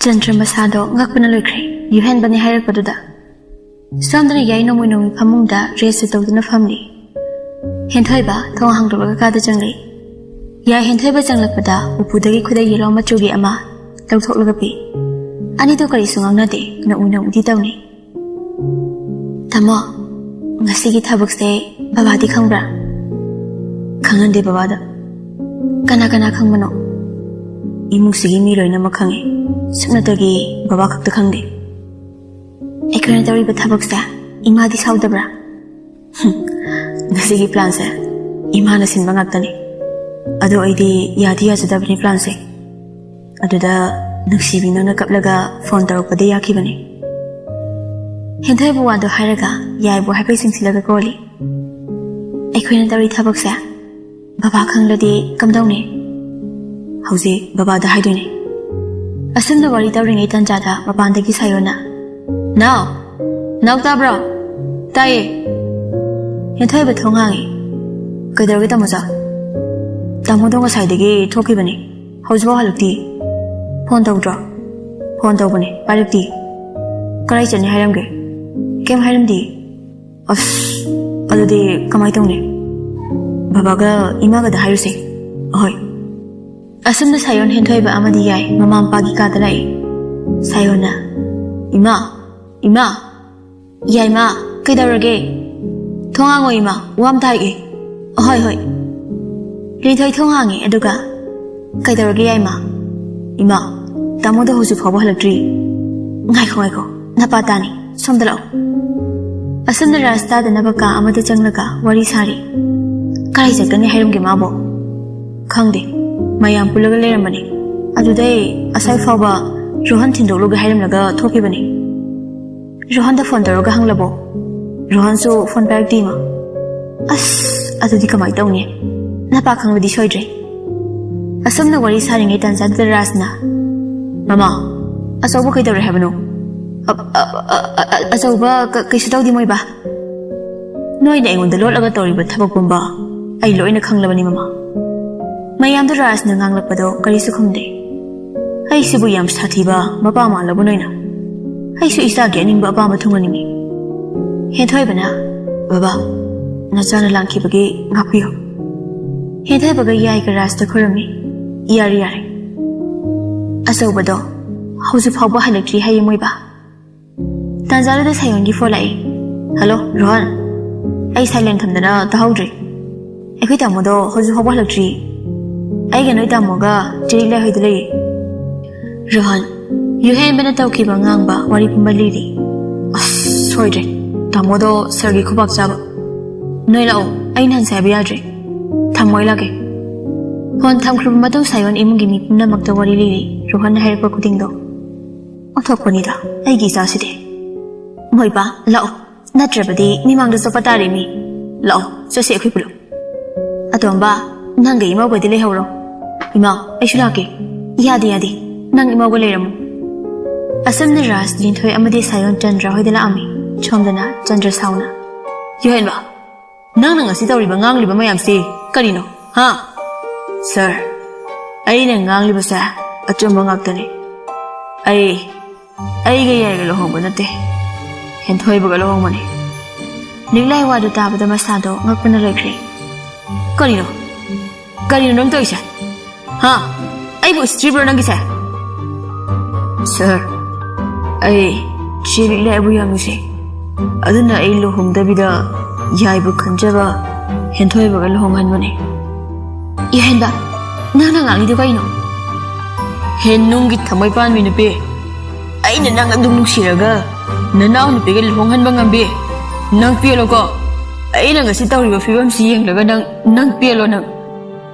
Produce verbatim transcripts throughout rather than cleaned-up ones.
ꯆꯟꯗ꯭ꯔ ꯃꯁꯥꯗꯣ ꯉꯛꯄꯅ ꯂꯣꯏꯈ꯭ꯔꯦ, ꯌꯨꯍꯦꯟꯕꯅꯦ ꯍꯥꯏꯔꯛꯄꯗꯨꯗ꯫ ꯁꯣꯝꯗꯅ ꯌꯥꯏ ꯅꯣꯡꯃꯩ ꯅꯣꯡꯃꯩ ꯐꯃꯨꯡꯗ rest ꯇꯧꯗꯨꯅ ꯐꯝꯂꯤ꯫ ꯍꯦꯟꯊꯣꯏꯕ ꯊꯣꯡ ꯍꯥꯡꯗꯣꯛꯂꯒ ꯀꯥꯗ ꯆꯪꯂꯛꯏ꯫ ꯌꯥꯏ ꯍꯦꯟꯊꯣꯏꯕ ꯆꯪꯂꯛꯄꯗ ꯎꯄꯨꯗꯒꯤ ꯈꯨꯗꯩ yellow ꯃꯆꯨꯒꯤ ꯑꯃ ꯂꯧꯊꯣꯛꯂꯒ ꯄꯤ꯫ ꯑꯅꯤꯗꯣ ꯀꯔꯤꯁꯨ ꯉꯥꯡꯅꯗꯦ, ꯅꯣꯛꯃꯤ ꯅꯣꯛꯃꯤꯗꯤ ꯇꯧꯅꯤ꯫ "ꯇꯥꯃꯣ, ꯉꯁꯤꯒꯤ ꯊꯕꯛꯁꯦ ꯕꯕꯥꯗꯤ ꯈꯪꯕ꯭ꯔꯥ?" "ꯈꯪꯍꯟꯗꯦ ꯕꯕꯥꯗ꯫" "ꯀꯅꯥ ꯀꯅꯥ ꯈꯪꯕꯅꯣ?" "ꯏꯃꯨꯡꯁꯤꯒꯤ ꯃꯤ ꯂꯣꯏꯅꯃꯛ ꯈꯪꯉꯤ꯫ ꯁꯨꯞꯅꯇꯒꯤ ꯕꯕꯥ ꯈꯛꯇ ꯈꯪꯗꯦ꯫" "ꯑꯩꯈꯣꯏꯅ ꯇꯧꯔꯤꯕ ꯊꯕꯛꯁꯦ ꯏꯃꯥꯗꯤ ꯁꯥꯎꯗꯕ꯭ꯔꯥ?" "ꯍꯨꯝ, ꯉꯁꯤꯒꯤ planꯁꯦ ꯏꯃꯥꯅ ꯁꯤꯟꯕ ꯉꯥꯛꯇꯅꯤ꯫ ꯑꯗꯣ ꯑꯩꯗꯤ ꯌꯥꯗꯤ ꯌꯥꯖꯗꯕꯅꯤ planꯁꯦ꯫ ꯑꯗꯨꯗ ꯅꯨꯡꯁꯤꯕꯤ ꯅꯪꯅ ꯀꯞꯂꯒ phone ꯇꯧꯔꯛꯄꯗ ꯌꯥꯈꯤꯕꯅꯤ꯫" ꯍꯦꯟꯊꯣꯏꯕ ꯋꯥꯗꯣ ꯍꯥꯏꯔꯒ ꯌꯥꯏꯕꯨ ꯍꯥꯏꯐꯦꯠ ꯆꯤꯡꯁꯤꯜꯂꯒ ꯀꯣꯜꯂꯤ꯫ "ꯑꯩꯈꯣꯏꯅ ꯇꯧꯔꯤ ꯊꯕꯛꯁꯦ ꯕꯕꯥ ꯈꯪꯂꯗꯤ ꯀꯝꯗꯧꯅꯤ?" "ꯍꯧꯖꯤꯛ ꯕꯕꯥꯗ ꯍꯥꯏꯗꯣꯏꯅꯦ꯫" ꯑꯁꯨꯝꯅ ꯋꯥꯔꯤ ꯇꯧꯔꯤꯉꯩ ꯇꯟꯖꯥꯗ ꯃꯄꯥꯟꯗꯒꯤ ꯁꯥꯌꯣꯟꯅ, "ꯅꯥꯎ! ꯅꯥꯎ ꯇꯥꯕ꯭ꯔꯣ?" "ꯇꯥꯏꯌꯦ꯫" ꯍꯦꯟꯊꯣꯏꯕ ꯊꯣꯡ ꯍꯥꯡꯉꯤ꯫ "ꯀꯩꯗꯧꯔꯒꯦ ꯇꯥꯃꯣꯆꯥ?" "ꯇꯥꯃꯣꯗꯣ ꯉꯁꯥꯏꯗꯒꯤ ꯊꯣꯛꯈꯤꯕꯅꯤ, ꯍꯧꯖꯤꯛꯐꯥꯎ ꯍꯜꯂꯛꯇꯦ꯫" "Phone ꯇꯧꯗ꯭ꯔꯣ?" "Phone ꯇꯧꯕꯅꯦ, ꯄꯥꯏꯔꯛꯇꯦ꯫" "ꯀꯔꯥꯏ ꯆꯠꯅꯤ ꯍꯥꯏꯔꯝꯒꯦ?" "ꯀꯩꯝ ꯍꯥꯏꯔꯝꯗꯦ꯫" "ꯑꯁ, ꯑꯗꯨꯗꯤ ꯀꯃꯥꯏ ꯇꯧꯅꯤ?" "ꯕꯕꯥꯒ ꯏꯃꯥꯒꯗ ꯍꯥꯏꯔꯨꯁꯦ꯫" "ꯑꯍꯣꯏ꯫" ꯑꯁꯨꯝꯅ ꯁꯥꯌꯣꯟ, ꯍꯦꯟꯊꯣꯏꯕ ꯑꯃꯗꯤ ꯌꯥꯏ ꯃꯃꯥ ꯃꯄꯥꯒꯤ ꯀꯥꯗ ꯂꯥꯛꯏ꯫ ꯁꯥꯌꯣꯟꯅ, "ꯏꯃꯥ, ꯏꯃꯥ!" "ꯌꯥꯏꯃ, ꯀꯩꯗꯧꯔꯒꯦ?" "ꯊꯣꯡ ꯍꯥꯡꯉꯣ ꯏꯃꯥ, ꯋꯥ ꯑꯝꯇ ꯍꯥꯏꯒꯦ꯫" "ꯑꯍꯣꯏ, ꯍꯣꯏ꯫" ꯂꯤꯟꯊꯣꯏ ꯊꯣꯡ ꯍꯥꯡꯉꯦ, ꯑꯗꯨꯒ, "ꯀꯩꯗꯧꯔꯒꯦ ꯌꯥꯏꯃ?" "ꯏꯃꯥ, ꯇꯥꯃꯣꯗꯣ ꯍꯧꯖꯤꯛ ꯐꯥꯎꯕ ꯍꯜꯂꯛꯇ꯭ꯔꯤ꯫" "ꯉꯥꯏꯈꯣ, ꯉꯥꯏꯈꯣ, ꯅꯄꯥ ꯇꯥꯅꯤ, ꯁꯣꯝꯗ ꯂꯥꯛꯑꯣ꯫" ꯑꯁꯨꯝꯅ ꯔꯥꯖ ꯇꯥꯗꯅꯕ ꯀꯥ ꯑꯃꯗ ꯆꯪꯂꯒ ꯋꯥꯔꯤ ꯁꯥꯔꯤ꯫ "ꯀꯥꯏ ꯆꯠꯀꯅꯤ ꯍꯥꯏꯔꯝꯒꯦ ꯃꯥꯕꯣ?" "ꯈꯪꯗꯦ, ꯃꯌꯥꯝ ꯄꯨꯜꯂꯒ ꯂꯩꯔꯝꯕꯅꯤ꯫ ꯑꯗꯨꯗꯩ ꯑꯁꯥꯏ ꯐꯥꯎꯕ ꯔꯣꯍꯟ ꯊꯤꯟꯗꯣꯛꯂꯨꯒꯦ ꯍꯥꯏꯔꯝꯂꯒ ꯊꯣꯛꯈꯤꯕꯅꯤ꯫" "ꯔꯣꯍꯟꯗ phone ꯇꯧꯔꯒ ꯍꯪꯂꯕꯣ?" "ꯔꯣꯍꯟꯁꯨ phone ꯄꯥꯏꯔꯛꯇꯦ ꯏꯃꯥ꯫" "ꯑꯁ, ꯑꯗꯨꯗꯤ ꯀꯃꯥꯏ ꯇꯧꯅꯤ? ꯅꯄꯥ ꯈꯪꯂꯗꯤ ꯁꯣꯏꯗ꯭ꯔꯦ꯫" ꯑꯁꯨꯝꯅ ꯋꯥꯔꯤ ꯁꯥꯔꯤꯉꯩ ꯇꯥꯟꯖꯥꯗꯨꯗ ꯔꯥꯖꯅ, "ꯃꯃꯥ, ꯑꯆꯧꯕ ꯀꯩꯗꯧꯔꯦ ꯍꯥꯏꯕꯅꯣ?" "ꯑ-, ꯑ-, ꯑ-, ꯑ-, ꯑ-, ꯑꯆꯧꯕ ꯀ-, ꯀꯩꯁꯨ ꯇꯧꯗꯦ ꯃꯣꯏꯕꯥ꯫ ꯅꯣꯏꯅ ꯑꯩꯉꯣꯟꯗ ꯂꯣꯠꯂꯒ ꯇꯧꯔꯤꯕ ꯊꯕꯛ ꯄꯨꯝꯕ ꯑꯩ ꯂꯣꯏꯅ ꯈꯪꯂꯕꯅꯤ ꯃꯃꯥ꯫" ꯃꯌꯥꯝꯗꯨ ꯔꯥꯖꯅ ꯉꯥꯡꯂꯛꯄꯗꯣ ꯀꯔꯤꯁꯨ ꯈꯨꯝꯗꯦ꯫ ꯑꯩꯁꯤꯕꯨ ꯌꯥꯝ ꯁꯥꯊꯤꯕ ꯃꯄꯥ ꯃꯥꯜꯂꯕ ꯅꯣꯏꯅ? ꯑꯩꯁꯨ ꯏꯆꯥꯒꯤ ꯑꯅꯤꯡꯕ ꯑꯄꯥꯝꯕ ꯊꯨꯡꯍꯟꯅꯤꯡꯉꯤ꯫ ꯍꯦꯟꯊꯣꯏꯕꯅ, "ꯕꯕꯥ, ꯅꯆꯥꯅ ꯂꯥꯡꯈꯤꯕꯒꯤ ꯉꯥꯛꯄꯤꯌꯨ꯫ ꯍꯦꯟꯊꯣꯏꯕꯒ ꯌꯥꯏꯒ ꯔꯥꯖꯇ ꯈꯨꯔꯨꯝꯃꯤ꯫ ꯌꯥꯔꯦ, ꯌꯥꯔꯦ꯫ ꯑꯆꯧꯕꯗꯣ ꯍꯧꯖꯤꯛ ꯐꯥꯎꯕ ꯍꯜꯂꯛꯇ꯭ꯔꯤ ꯍꯥꯏꯌꯦ ꯃꯣꯏꯕꯥ?" ꯇꯥꯟꯖꯥꯗꯨꯗ ꯁꯥꯌꯣꯟꯒꯤ ꯐꯣꯟ ꯂꯥꯛꯏ꯫ "ꯍꯜꯂꯣ, ꯔꯣꯍꯟ꯫ ꯑꯩ ꯁꯥꯏꯂꯦꯟ ꯊꯝꯗꯅ ꯇꯥꯍꯧꯗ꯭ꯔꯦ꯫ ꯑꯩꯈꯣꯏ ꯇꯥꯃꯣꯗꯣ ꯍꯧꯖꯤꯛ ꯐꯥꯎꯕ ꯍꯜꯂꯛꯇ꯭ꯔꯤ꯫ ꯑꯩꯒ ꯅꯣꯏ ꯇꯥꯃꯣꯒ ꯆꯦꯔꯤꯛ ꯂꯥꯏꯍꯣꯏꯗ ꯂꯩꯌꯦ꯫" ꯔꯣꯍꯟ, ꯌꯨꯍꯦꯟꯕꯅ ꯇꯧꯈꯤꯕ ꯉꯥꯡꯕ ꯋꯥꯔꯤ ꯄꯨꯝꯕ ꯂꯤꯔꯤ꯫ "ꯑꯁ, ꯁꯣꯏꯗ꯭ꯔꯦ꯫ ꯇꯥꯃꯣꯗꯣ ꯁꯥꯔꯒꯤ ꯈꯨꯕꯥꯛ ꯆꯥꯕ꯫ ꯅꯣꯏ ꯂꯥꯛꯑꯣ, ꯑꯩ ꯅꯍꯥꯟ ꯍꯥꯏꯕ ꯌꯥꯗ꯭ꯔꯦ꯫ ꯊꯝꯃꯣ, ꯑꯩ ꯂꯥꯛꯀꯦ꯫" ꯐꯣꯟ ꯊꯝꯈ꯭ꯔꯕ ꯃꯇꯨꯡ ꯁꯥꯌꯣꯟ ꯏꯃꯨꯡꯒꯤ ꯃꯤ ꯄꯨꯝꯅꯃꯛꯇ ꯋꯥꯔꯤ ꯂꯤꯔꯤ, ꯔꯣꯍꯟꯅ ꯍꯥꯏꯔꯛꯄ ꯈꯨꯗꯤꯡꯗꯣ꯫ "ꯑꯣꯟꯊꯣꯛꯄꯅꯤꯗ ꯑꯩꯒꯤ ꯏꯆꯥꯁꯤꯗꯤ꯫ ꯃꯣꯏꯕꯥ, ꯂꯥꯛꯑꯣ, ꯅꯠꯇ꯭ꯔꯕꯗꯤ ꯃꯤꯃꯥꯡꯗ ꯆꯣꯞꯄ ꯇꯥꯔꯦ ꯃꯤ꯫ ꯂꯥꯛꯑꯣ, ꯆꯠꯁꯤ ꯑꯩꯈꯣꯏ ꯄꯨꯂꯞ꯫ ꯑꯇꯣꯝꯕ, ꯅꯪꯒ ꯏꯃꯧꯒꯗꯤ ꯂꯩꯍꯧꯔꯣ꯫ ꯏꯃꯥ, ꯑꯩꯁꯨ ꯂꯥꯛꯀꯦ꯫" "ꯌꯥꯗꯦ, ꯌꯥꯗꯦ, ꯅꯪ ꯏꯃꯧꯒ ꯂꯩꯔꯝꯃꯨ꯫" ꯑꯁꯨꯝꯅ ꯔꯥꯖ, ꯂꯤꯟꯊꯣꯏ ꯑꯃꯗꯤ ꯁꯥꯌꯣꯟ ꯆꯟꯗ꯭ꯔ ꯍꯣꯏꯗ ꯂꯥꯛꯑꯝꯃꯤ꯫ ꯁꯣꯝꯗꯅ ꯆꯟꯗ꯭ꯔ ꯁꯥꯎꯅ, "ꯌꯨꯍꯦꯟꯕ, ꯅꯪꯅ ꯉꯁꯤ ꯇꯧꯔꯤꯕ ꯉꯥꯡꯂꯤꯕ ꯃꯌꯥꯝꯁꯤ ꯀꯔꯤꯅꯣ? ꯍꯥ?" "ꯁꯥꯔ, ꯑꯩꯅ ꯉꯥꯡꯂꯤꯕꯁꯦ ꯑꯆꯨꯝꯕ ꯉꯥꯛꯇꯅꯤ꯫ ꯑꯩ, ꯑꯩꯒ ꯌꯥꯏꯒ ꯂꯨꯍꯣꯡꯕ ꯅꯠꯇꯦ, ꯍꯦꯟꯊꯣꯏꯕꯒ ꯂꯨꯍꯣꯡꯕꯅꯤ꯫" ꯂꯤꯛꯂꯥꯏ ꯋꯥꯗꯨ ꯇꯥꯕꯗ ꯃꯁꯥꯗꯣ ꯉꯛꯄꯅ ꯂꯣꯏꯈ꯭ꯔꯦ꯫ "ꯀꯔꯤꯅꯣ? ꯀꯔꯤꯅꯣ ꯅꯪ ꯇꯧꯔꯤꯁꯦ? ꯍꯥ? ꯑꯩꯕꯨ ꯎꯁꯤꯠꯇ꯭ꯔꯤꯕ꯭ꯔꯣ ꯅꯪꯒꯤꯁꯦ?" "ꯁꯥꯔ, ꯑꯩ ꯆꯦ ꯂꯤꯛꯂꯥꯏꯕꯨ ꯌꯥꯝ ꯅꯨꯡꯁꯤ꯫ ꯑꯗꯨꯅ ꯑꯩ ꯂꯨꯍꯣꯡꯗꯕꯤꯗ ꯌꯥꯏꯕꯨ ꯈꯟꯖꯕ ꯍꯦꯟꯊꯣꯏꯕꯒ ꯂꯨꯍꯣꯡꯍꯟꯕꯅꯦ꯫" "ꯌꯥꯍꯦꯟꯕ, ꯅꯪꯅ ꯉꯥꯡꯂꯤꯗꯨ ꯀꯩꯅꯣ?" "ꯍꯦꯟꯅꯨꯡꯒꯤ ꯊꯃꯣꯏ ꯄꯥꯟꯕꯤ ꯅꯨꯄꯤ, ꯑꯩꯅ ꯅꯪ ꯑꯗꯨꯝ ꯅꯨꯡꯁꯤꯔꯒ ꯅꯅꯥꯎ ꯅꯨꯄꯤꯒ ꯂꯨꯍꯣꯡꯍꯟꯕ ꯉꯝꯕꯤ? ꯅꯪ ꯄꯦꯜꯂꯣꯀꯣ꯫ ꯑꯩꯅ ꯉꯁꯤ ꯇꯧꯔꯤꯕ ꯐꯤꯕꯝꯁꯤ ꯌꯦꯡꯂꯒ ꯅꯪ, ꯅꯪ ꯄꯦꯜꯂꯣ ꯅꯪ꯫"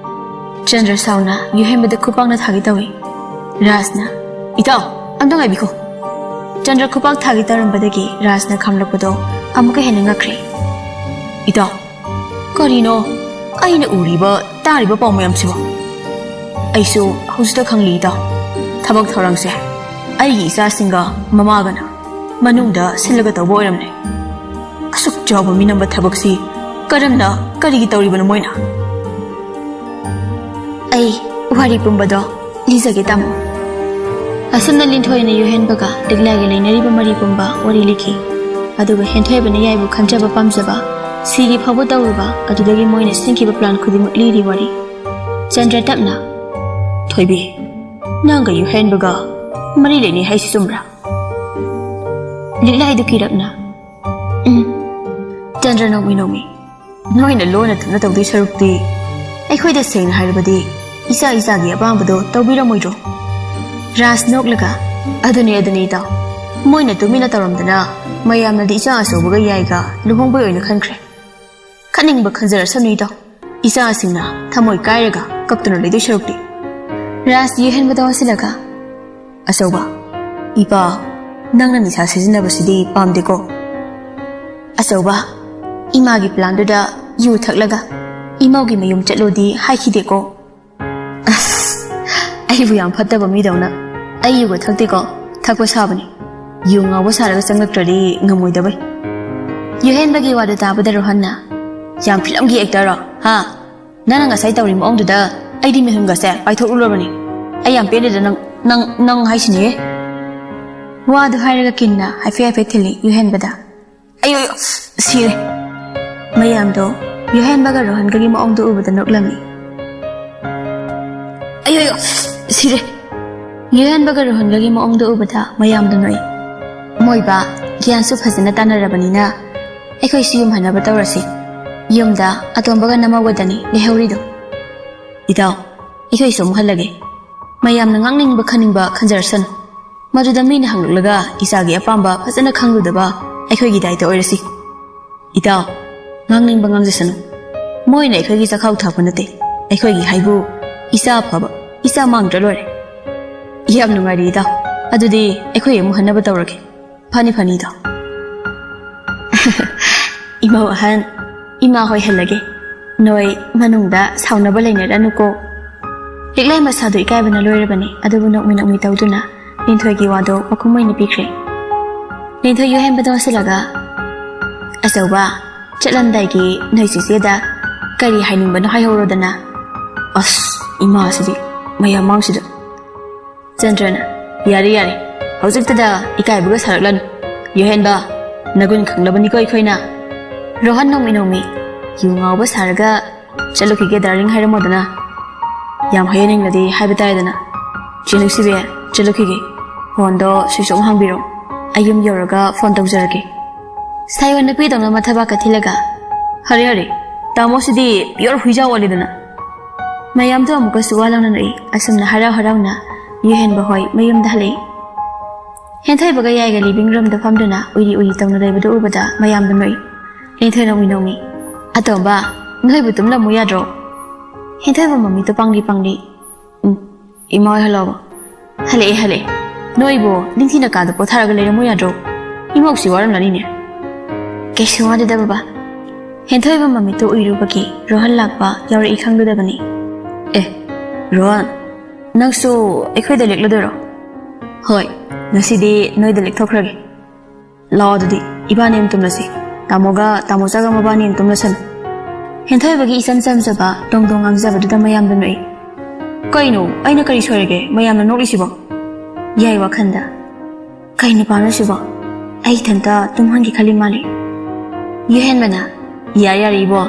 ꯆꯟꯗ꯭ꯔ ꯁꯥꯎꯅ ꯌꯨꯍꯦꯟꯕꯗ ꯈꯨꯄꯥꯛꯅ ꯊꯥꯒꯦ ꯇꯧꯏ꯫ ꯔꯥꯖꯅ, "ꯏꯇꯥꯎ, ꯑꯝꯇ ꯉꯥꯏꯕꯤꯈꯣ꯫" ꯆꯟꯗ꯭ꯔ ꯈꯨꯄꯥꯛ ꯊꯥꯒꯦ ꯇꯧꯔꯝꯕꯗꯒꯤ ꯔꯥꯖꯅ ꯈꯥꯝꯂꯛꯄꯗꯣ ꯑꯃꯨꯛꯀ ꯍꯦꯟꯅ ꯉꯛꯈ꯭ꯔꯦ꯫ "ꯏꯇꯥꯎ, ꯀꯔꯤꯅꯣ ꯑꯩꯅ ꯎꯔꯤꯕ, ꯇꯥꯔꯤꯕ ꯄꯥꯎ ꯃꯌꯥꯝꯁꯤꯕꯣ?" "ꯑꯩꯁꯨ ꯍꯧꯖꯤꯛꯇ ꯈꯪꯂꯤ ꯏꯇꯥꯎ꯫ ꯊꯕꯛ ꯊꯧꯔꯝꯁꯦ ꯑꯩꯒꯤ ꯏꯆꯥꯁꯤꯡꯒ ꯃꯃꯥꯒꯅ ꯃꯅꯨꯡꯗ ꯁꯤꯜꯂꯒ ꯇꯧꯕ ꯑꯣꯏꯔꯝꯂꯦ꯫ ꯑꯁꯨꯛ ꯆꯥꯎꯕ ꯃꯤꯅꯝꯕ ꯊꯕꯛꯁꯤ ꯀꯔꯝꯅ, ꯀꯔꯤꯒꯤ ꯇꯧꯔꯤꯕꯅꯣ ꯃꯣꯏꯅ?" "ꯑꯩ ꯋꯥꯔꯤ ꯄꯨꯝꯕꯗꯣ ꯂꯤꯖꯒꯦ ꯇꯥꯃꯣ꯫" ꯑꯁꯨꯝꯅ ꯂꯤꯟꯊꯣꯏꯅ ꯌꯨꯍꯦꯟꯕꯒ ꯂꯤꯛꯂꯥꯒ ꯂꯩꯅꯔꯤꯕ ꯃꯔꯤ ꯄꯨꯝꯕ ꯋꯥꯔꯤ ꯂꯤꯈꯤ꯫ ꯑꯗꯨꯒ ꯍꯦꯟꯊꯣꯏꯕꯅ ꯌꯥꯏꯕꯨ ꯈꯟꯖꯕ ꯄꯥꯝꯖꯕ, ꯁꯤꯒꯤ ꯐꯥꯎꯕ ꯇꯧꯔꯨꯕ, ꯑꯗꯨꯗꯒꯤ ꯃꯣꯏꯅ ꯁꯤꯟꯈꯤꯕ ꯄ꯭ꯂꯥꯟ ꯈꯨꯗꯤꯡꯃꯛ ꯂꯤꯔꯤ ꯋꯥꯔꯤ꯫ ꯆꯟꯗ꯭ꯔ ꯇꯞꯅ, "ꯊꯣꯏꯕꯤ, ꯅꯪꯒ ꯌꯨꯍꯦꯟꯕꯒ ꯃꯔꯤ ꯂꯩꯅꯩ ꯍꯥꯏꯁꯤ ꯆꯨꯝꯕ꯭ꯔꯥ?" ꯂꯤꯛꯂꯥꯏꯗꯨ ꯀꯤꯔꯞꯅ, "ꯎꯝ꯫" ꯆꯟꯗ꯭ꯔ ꯅꯣꯡꯃꯤ ꯅꯣꯡꯃꯤ, "ꯅꯣꯏꯅ ꯂꯣꯟꯅ ꯊꯨꯞꯅ ꯇꯧꯗꯣꯏ ꯁꯔꯨꯛꯇꯤ ꯑꯩꯈꯣꯏꯗ ꯁꯦꯡꯅ ꯍꯥꯏꯔꯕꯗꯤ ꯏꯆꯥ ꯏꯆꯥꯒꯤ ꯑꯄꯥꯝꯕꯗꯣ ꯇꯧꯕꯤꯔꯝꯃꯣꯏꯗ꯭ꯔꯣ?" ꯔꯥꯖ ꯅꯣꯛꯂꯒ, "ꯑꯗꯨꯅꯤ, ꯑꯗꯨꯅꯤ ꯏꯇꯥꯎ, ꯃꯣꯏꯅ ꯇꯨꯃꯤꯟꯅ ꯇꯧꯔꯝꯗꯅ ꯃꯌꯥꯝꯅꯗꯤ ꯏꯆꯥ ꯑꯆꯧꯕꯒ ꯌꯥꯏꯒ ꯂꯨꯍꯣꯡꯕꯩ ꯑꯣꯏꯅ ꯈꯟꯈ꯭ꯔꯦ꯫ ꯈꯟꯅꯤꯡꯕ ꯈꯟꯖꯔꯁꯅꯨ ꯏꯇꯥꯎ, ꯏꯆꯥꯁꯤꯡꯅ ꯊꯃꯣꯏ ꯀꯥꯏꯔꯒ ꯀꯞꯇꯨꯅ ꯂꯩꯗꯣꯏ ꯁꯔꯨꯛꯇꯤ꯫" ꯔꯥꯖ ꯌꯨꯍꯦꯟꯕꯗ ꯑꯣꯟꯁꯤꯜꯂꯒ, "ꯑꯆꯧꯕ, ꯏꯄꯥ, ꯅꯪꯅ ꯅꯤꯁꯥ ꯁꯤꯖꯤꯟꯅꯕꯁꯤꯗꯤ ꯄꯥꯝꯗꯦꯀꯣ?" "ꯑꯆꯧꯕ, ꯏꯃꯥꯒꯤ ꯄ꯭ꯂꯥꯟꯗꯨꯗ ꯌꯨ ꯊꯛꯂꯒ ꯏꯃꯧꯒꯤ ꯃꯌꯨꯝ ꯆꯠꯂꯣꯗꯤ ꯍꯥꯏꯈꯤꯗꯦꯀꯣ?" "ꯑꯁ, ꯑꯩꯕꯨ ꯌꯥꯝ ꯐꯠꯇꯕ ꯃꯤꯗꯧꯅ꯫ ꯑꯩ ꯌꯨꯒ ꯊꯛꯇꯦꯀꯣ, ꯊꯛꯄ ꯁꯥꯕꯅꯤ꯫ ꯌꯨ ꯉꯥꯎꯕ ꯁꯥꯔꯒ ꯆꯪꯂꯛꯇ꯭ꯔꯗꯤ ꯉꯝꯃꯣꯏꯗꯕꯩ꯫" ꯌꯨꯍꯦꯟꯕꯒꯤ ꯋꯥꯗꯨ ꯇꯥꯕꯗ ꯔꯣꯍꯟꯅ, "ꯌꯥꯝ ꯐꯤꯂꯝꯒꯤ ꯑꯦꯛꯇꯔꯔꯣ, ꯍꯥ? ꯅꯪꯅ ꯉꯁꯥꯏ ꯇꯧꯔꯤ ꯃꯑꯣꯡꯗꯨꯗ ꯑꯩꯗꯤ ꯃꯤꯍꯨꯟꯒꯁꯦ ꯄꯥꯏꯊꯣꯛꯂꯨꯔꯕꯅꯤ꯫ ꯑꯩ ꯌꯥꯝ ꯄꯦꯟꯗꯦꯗ ꯅꯪ, ꯅꯪ, ꯅꯪ ꯍꯥꯏꯁꯤꯅꯦ꯫" ꯋꯥꯗꯨ ꯍꯥꯏꯔꯒ ꯀꯤꯟꯅ ꯍꯥꯏꯐꯦꯠ ꯍꯥꯏꯐꯦꯠ ꯊꯤꯜꯂꯤ ꯌꯨꯍꯦꯟꯕꯗ꯫ "ꯑꯌꯣ, ꯑꯌꯣ, ꯁꯤꯔꯦ꯫" ꯃꯌꯥꯝꯗꯣ ꯌꯨꯍꯦꯟꯕꯒ ꯔꯣꯍꯟꯒꯒꯤ ꯃꯑꯣꯡꯗꯣ ꯎꯕꯗ ꯅꯣꯛꯂꯝꯃꯤ꯫ "ꯑꯌꯣ, ꯑꯌꯣ, ꯁꯤꯔꯦ꯫" ꯌꯨꯍꯦꯟꯕꯒ ꯔꯣꯍꯟꯒꯒꯤ ꯃꯑꯣꯡꯗꯣ ꯎꯕꯗ ꯃꯌꯥꯝꯗꯣ ꯅꯣꯛꯏ꯫ "ꯃꯣꯏꯕꯥ, ꯒ꯭ꯌꯥꯟꯁꯨ ꯐꯖꯅ ꯇꯥꯅꯔꯕꯅꯤꯅ ꯑꯩꯈꯣꯏꯁꯨ ꯌꯨꯝ ꯍꯟꯅꯕ ꯇꯧꯔꯁꯤ꯫ ꯌꯨꯝꯗ ꯑꯇꯣꯝꯕꯒ ꯅꯃꯧꯒꯗꯅꯤ ꯂꯩꯍꯧꯔꯤꯗꯣ꯫ ꯏꯇꯥꯎ, ꯑꯩꯈꯣꯏꯁꯨ ꯑꯃꯨꯛ ꯍꯜꯂꯒꯦ꯫ ꯃꯌꯥꯝꯅ ꯉꯥꯡꯅꯤꯡꯕ ꯈꯟꯅꯤꯡꯕ ꯈꯟꯖꯔꯁꯅꯨ꯫ ꯃꯗꯨꯗ ꯃꯤꯅ ꯍꯪꯂꯛꯂꯒ ꯏꯆꯥꯒꯤ ꯑꯄꯥꯝꯕ ꯐꯖꯅ ꯈꯪꯂꯨꯗꯕ ꯑꯩꯈꯣꯏꯒꯤ ꯗꯥꯏꯇ ꯑꯣꯏꯔꯁꯤ꯫" "ꯏꯇꯥꯎ, ꯉꯥꯡꯅꯤꯡꯕ ꯉꯥꯡꯖꯁꯅꯨ꯫ ꯃꯣꯏꯅ ꯑꯩꯈꯣꯏꯒꯤ ꯆꯈꯥꯎ ꯊꯥꯛꯄ ꯅꯠꯇꯦ꯫ ꯑꯩꯈꯣꯏꯒꯤ ꯍꯥꯏꯕꯨ ꯏꯆꯥ ꯑꯐꯕ, ꯏꯆꯥ ꯃꯥꯡꯗ꯭ꯔ ꯂꯣꯏꯔꯦ꯫" "ꯌꯥꯝ ꯅꯨꯡꯉꯥꯏꯔꯦ ꯏꯇꯥꯎ꯫ ꯑꯗꯨꯗꯤ ꯑꯩꯈꯣꯏ ꯑꯃꯨꯛ ꯍꯟꯅꯕ ꯇꯧꯔꯒꯦ꯫ ꯐꯅꯤ, ꯐꯅꯤ ꯏꯇꯥꯎ꯫" "ꯏꯃꯧ ꯑꯍꯟ, ꯏꯃꯥ ꯍꯣꯏ ꯍꯜꯂꯒꯦ꯫ ꯅꯣꯏ ꯃꯅꯨꯡꯗ ꯁꯥꯎꯅꯕ ꯂꯩꯅꯔꯅꯨꯀꯣ꯫" ꯂꯤꯛꯂꯥꯏ ꯃꯁꯥꯗꯨ ꯏꯀꯥꯏꯕꯅ ꯂꯣꯏꯔꯕꯅꯤ, ꯑꯗꯨꯕꯨ ꯅꯣꯛꯃꯤ ꯅꯣꯛꯃꯤ ꯇꯧꯗꯨꯅ ꯂꯤꯟꯊꯣꯏꯒꯤ ꯋꯥꯗꯣ ꯄꯥꯎꯈꯨꯝ ꯑꯣꯏꯅ ꯄꯤꯈ꯭ꯔꯦ꯫ ꯂꯤꯟꯊꯣꯏ ꯌꯨꯍꯦꯟꯕꯗ ꯑꯣꯟꯁꯤꯜꯂꯒ, "ꯑꯆꯧꯕ, ꯆꯠꯂꯝꯗꯥꯏꯒꯤ ꯅꯣꯏ ꯆꯦꯆꯦꯗ ꯀꯔꯤ ꯍꯥꯏꯅꯤꯡꯕꯅꯣ ꯍꯥꯏꯍꯧꯔꯣꯗꯅ꯫" "ꯑꯁ, ꯏꯃꯥꯁꯤꯗꯤ ꯃꯌꯥꯝ ꯃꯥꯡꯁꯤꯗ꯫" ꯆꯟꯗ꯭ꯔꯅ, ꯌꯥꯔꯦ, ꯌꯥꯔꯦ, ꯍꯧꯖꯤꯛꯇꯗ ꯏꯀꯥꯏꯕꯒ ꯁꯥꯔꯛꯂꯅꯨ꯫ ꯌꯨꯍꯦꯟꯕ, ꯅꯒꯨꯟ ꯈꯪꯂꯕꯅꯤꯀꯣ ꯑꯩꯈꯣꯏꯅ꯫ ꯔꯣꯍꯟ ꯅꯣꯡꯃꯤ ꯅꯣꯡꯃꯤ ꯌꯨ ꯉꯥꯎꯕ ꯁꯥꯔꯒ, "ꯆꯠꯂꯨꯈꯤꯒꯦ ꯗꯥꯔꯂꯤꯡ" ꯍꯥꯏꯔꯝꯃꯣꯗꯅ꯫ ꯌꯥꯝ ꯍꯌꯦꯡꯅꯤꯡꯂꯗꯤ ꯍꯥꯏꯕ ꯇꯥꯔꯦꯗꯅ꯫ "ꯆꯦ ꯅꯨꯡꯁꯤꯕꯤ, ꯆꯠꯂꯨꯈꯤꯒꯦ꯫ ꯐꯣꯟꯗꯣ ꯁ꯭ꯋꯤꯆ ꯑꯣꯐ ꯍꯥꯡꯕꯤꯔꯣ꯫ ꯑꯩ ꯌꯨꯝ ꯌꯧꯔꯒ ꯐꯣꯟ ꯇꯧꯖꯔꯛꯀꯦ"꯫ ꯁꯥꯏꯑꯣꯟ ꯅꯨꯄꯤꯗꯧꯅ ꯃꯊꯕꯥꯛ ꯀ ꯊꯤꯜꯂꯒ, "ꯍꯔꯦ, ꯍꯔꯦ, ꯇꯥꯃꯣꯁꯤꯗꯤ ꯄꯤꯌꯣꯔ ꯍꯨꯏꯖꯥꯎ ꯑꯣꯜꯂꯦꯗꯅ"꯫ ꯃꯌꯥꯝꯗꯣ ꯑꯃꯨꯛꯀꯁꯨ ꯋꯥ ꯂꯥꯎꯅꯔꯛꯏ꯫ ꯑꯁꯨꯝꯅ ꯍꯔꯥꯎ ꯍꯔꯥꯎꯅ ꯌꯨꯍꯦꯟꯕ ꯍꯣꯏ ꯃꯌꯨꯝꯗ ꯍꯜꯂꯛꯏ꯫ ꯍꯦꯟꯊꯣꯏꯕꯒ ꯌꯥꯏꯒ ꯂꯤꯚꯤꯡ ꯔꯨꯝꯗ ꯐꯝꯗꯨꯅ ꯎꯏꯔꯤ ꯎꯏꯔꯤ ꯇꯧꯅ ꯂꯩꯕꯗꯨ ꯎꯕꯗ ꯃꯌꯥꯝꯗꯣ ꯅꯣꯛꯏ꯫ ꯂꯦꯟꯊꯣꯏ ꯅꯣꯡꯃꯤ ꯅꯣꯡꯃꯤ, "ꯑꯇꯣꯝꯕ, ꯅꯣꯏꯕꯨ ꯇꯨꯝꯂꯝꯃꯨ ꯌꯥꯗ꯭ꯔꯣ?" ꯍꯦꯟꯊꯣꯏꯕ ꯃꯃꯤꯠꯇꯣ ꯄꯥꯡꯂꯤ ꯄꯥꯡꯂꯤ꯫ "ꯎꯝ, ꯏꯃꯥ ꯍꯣꯏ ꯍꯜꯂꯛꯑꯕꯣ?" "ꯍꯜꯂꯛꯑꯦ, ꯍꯜꯂꯛꯑꯦ꯫ ꯅꯣꯏꯕꯨ ꯅꯤꯡꯊꯤꯅ ꯀꯥꯗ ꯄꯣꯊꯥꯔꯒ ꯂꯩꯔꯝꯃꯨ ꯌꯥꯗ꯭ꯔꯣ? ꯏꯃꯧꯁꯤ ꯋꯥꯔꯝꯂꯅꯤꯅꯦ"꯫ "ꯀꯩꯁꯨ ꯋꯥꯗꯦꯗ ꯕꯕꯥ"꯫ ꯍꯦꯟꯊꯣꯏꯕ ꯃꯃꯤꯠꯇꯣ ꯎꯏꯔꯨꯕꯒꯤ ꯔꯣꯍꯟ ꯂꯥꯛꯄ ꯌꯥꯎꯔꯛꯏ ꯈꯪꯂꯨꯗꯕꯅꯤ꯫ "ꯑꯦ, ꯔꯣꯍꯟ, ꯅꯪꯁꯨ ꯑꯩꯈꯣꯏꯗ ꯂꯦꯛꯂꯗꯣꯏꯔꯣ?" "ꯍꯣꯏ, ꯉꯁꯤꯗꯤ ꯅꯣꯏꯗ ꯂꯦꯛꯊꯣꯛꯈ꯭ꯔꯒꯦ"꯫ "ꯂꯥꯛꯑꯣ ꯑꯗꯨꯗꯤ, ꯏꯕꯥꯅꯤ ꯑꯃ ꯇꯨꯝꯂꯁꯤ꯫ ꯇꯥꯃꯣꯒ ꯇꯥꯃꯣꯆꯥꯒ ꯃꯕꯥꯅꯤ ꯑꯃ ꯇꯨꯝꯂꯁꯅꯨ"꯫ ꯍꯦꯟꯊꯣꯏꯕꯒꯤ ꯏꯆꯝ ꯆꯝꯖꯕ ꯇꯣꯡ ꯇꯣꯡ ꯉꯥꯡꯖꯕꯗꯨꯗ ꯃꯌꯥꯝꯗ ꯅꯣꯛꯏ꯫ "ꯀꯩꯅꯣ, ꯑꯩꯅ ꯀꯔꯤ ꯁꯣꯏꯔꯒꯦ ꯃꯌꯥꯝꯅ ꯅꯣꯛꯂꯤꯁꯤꯕꯣ?" ꯌꯥꯏ ꯋꯥꯈꯟꯗ, "ꯀꯩ ꯅꯨꯄꯥꯅꯣ ꯁꯤꯕꯣ? ꯑꯩ ꯏꯊꯟꯇ ꯇꯨꯝꯍꯟꯒꯦ ꯈꯜꯂꯤ ꯃꯥꯜꯂꯦ"꯫ ꯌꯨꯍꯦꯟꯕꯅ, "ꯌꯥꯔꯦ ꯌꯥꯔꯦ ꯏꯕꯣ,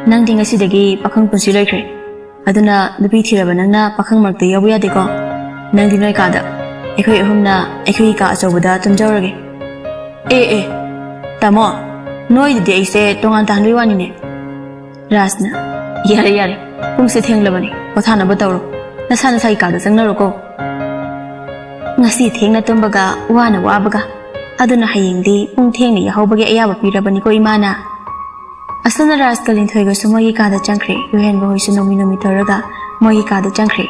ꯅꯪꯗꯤ ꯉꯁꯤꯗꯒꯤ ꯄꯥꯈꯪ ꯄꯨꯟꯁꯤ ꯂꯣꯏꯈ꯭ꯔꯦ꯫ ꯑꯗꯨꯅ ꯅꯨꯄꯤ ꯊꯤꯔꯕ ꯅꯪꯅ ꯄꯥꯈꯪ ꯃꯔꯛꯇ ꯌꯥꯎꯕ ꯌꯥꯗꯦꯀꯣ꯫ ꯅꯪꯗꯤ ꯅꯣꯏ ꯀꯥꯗ, ꯑꯩꯈꯣꯏ ꯑꯍꯨꯝꯅ ꯑꯩꯈꯣꯏꯒꯤ ꯀꯥ ꯑꯆꯧꯕꯗ ꯇꯨꯝꯖꯧꯔꯒꯦ"꯫ "ꯑꯦ ꯑꯦ, ꯇꯥꯃꯣ, ꯅꯣꯏꯗꯨꯗꯤ ꯑꯩꯁꯦ ꯇꯣꯉꯥꯟ ꯇꯥꯍꯟꯕꯩ ꯋꯥꯅꯤꯅꯦ"꯫ ꯔꯥꯖꯅ, "ꯌꯥꯔꯦ ꯌꯥꯔꯦ, ꯄꯨꯡꯁꯦ ꯊꯦꯡꯂꯕꯅꯤ, ꯄꯣꯊꯥꯅꯕ ꯇꯧꯔꯣ꯫ ꯅꯁꯥ ꯅꯁꯥꯒꯤ ꯀꯥꯗ ꯆꯪꯅꯔꯣꯀꯣ"꯫ ꯉꯁꯤ ꯊꯦꯡꯅ ꯇꯨꯝꯕꯒ ꯋꯥꯅ ꯋꯥꯕꯒ, ꯑꯗꯨꯅ ꯍꯌꯦꯡꯗꯤ ꯄꯨꯡ ꯊꯦꯡꯅ ꯌꯥꯍꯧꯕꯒꯤ ꯑꯌꯥꯕ ꯄꯤꯔꯕꯅꯤꯀꯣ ꯏꯃꯥꯅ꯫ ꯑꯁꯨꯝꯅ ꯔꯥꯖꯀ ꯂꯦꯟꯊꯣꯏꯒꯁꯨ ꯃꯣꯏꯒꯤ ꯀꯥꯗ ꯆꯪꯈ꯭ꯔꯦ꯫ ꯌꯨꯍꯦꯟꯕ ꯍꯣꯏꯁꯨ ꯅꯣꯡꯃꯤ ꯅꯣꯡꯃꯤ ꯇꯧꯔꯒ ꯃꯣꯏꯒꯤ ꯀꯥꯗ ꯆꯪꯈ꯭ꯔꯦ꯫